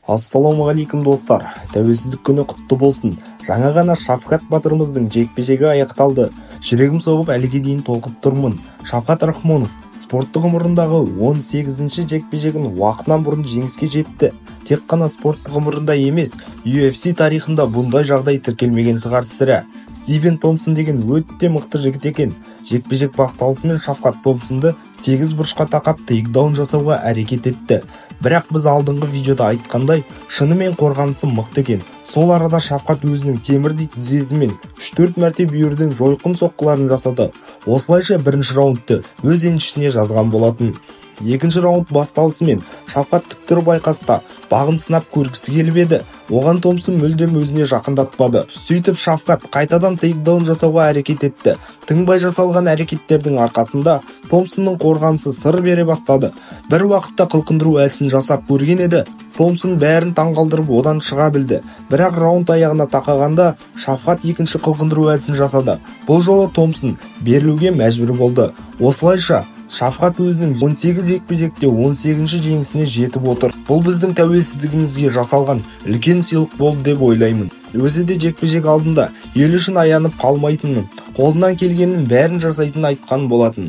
Ассалаумағалейкум, достар! Тәуелсіздік күні құтты болсын! Жаңа ғана Шавкат батырымыздың жекпе-жегі аяқталды. Жүрегім соғып, әліге дейін толқып тұрмын. Шавкат Рахмонов спорттық ғұмырындағы 18-ші жекпе-жегін уақытынан бұрын жеңіске жетті. Тек қана спорттық ғұмырында емес, UFC тарихында бұндай жағдай тіркелмеген шығар, сірә. Стивен Томпсон деген өте мықты жігіт екен. Жекпе-жек басталысымен Шавкат Томпсонды сегіз бұрышқа тақап, тейкдаун жасауға әрекет етті. Бірақ біз алдыңғы видеода айтқандай, шынымен қорғанысы мықты екен. Сол арада Шавкат өзінің темірдей тізесімен 3-4 мәрте бүйірден жойқын соққыларын жасады. Осылайша бірінші раундты өз еншісіне жазған болатын. Екінші раунд басталысымен Шавкат тік тұрып айқаста бағын сынап көргісі келіп еді, оған Томпсон мүлдем өзіне жақындатпады. Сөйтіп Шавкат қайтадан тейкдаун жасауға әрекет етті. Тыңбай жасалған әрекеттердің арқасында Томпсонның қорғанысы сыр бере бастады. Бір уақытта қылқындыру әдісін жасап көрген еді, Томпсон бәрін таңғалдырып, одан шыға білді. Бірақ раунд аяғына тақағанда Шавкат екінші қылқындыру әдісін жасады. Бұл жолы Томпсон берілуге мәжбүр болды. Осылайша Шавкат өзінің 18 жекпе-жекте 18-ші жеңісіне жетіп отыр. Бұл біздің тәуелсіздігімізге жасалған үлкен сыйлық болды деп ойлаймын. Өзі де жекпе-жек алдында ел үшін аянып қалмайтынын, қолынан келгеннің бәрін жасайтынын айтқан болатын.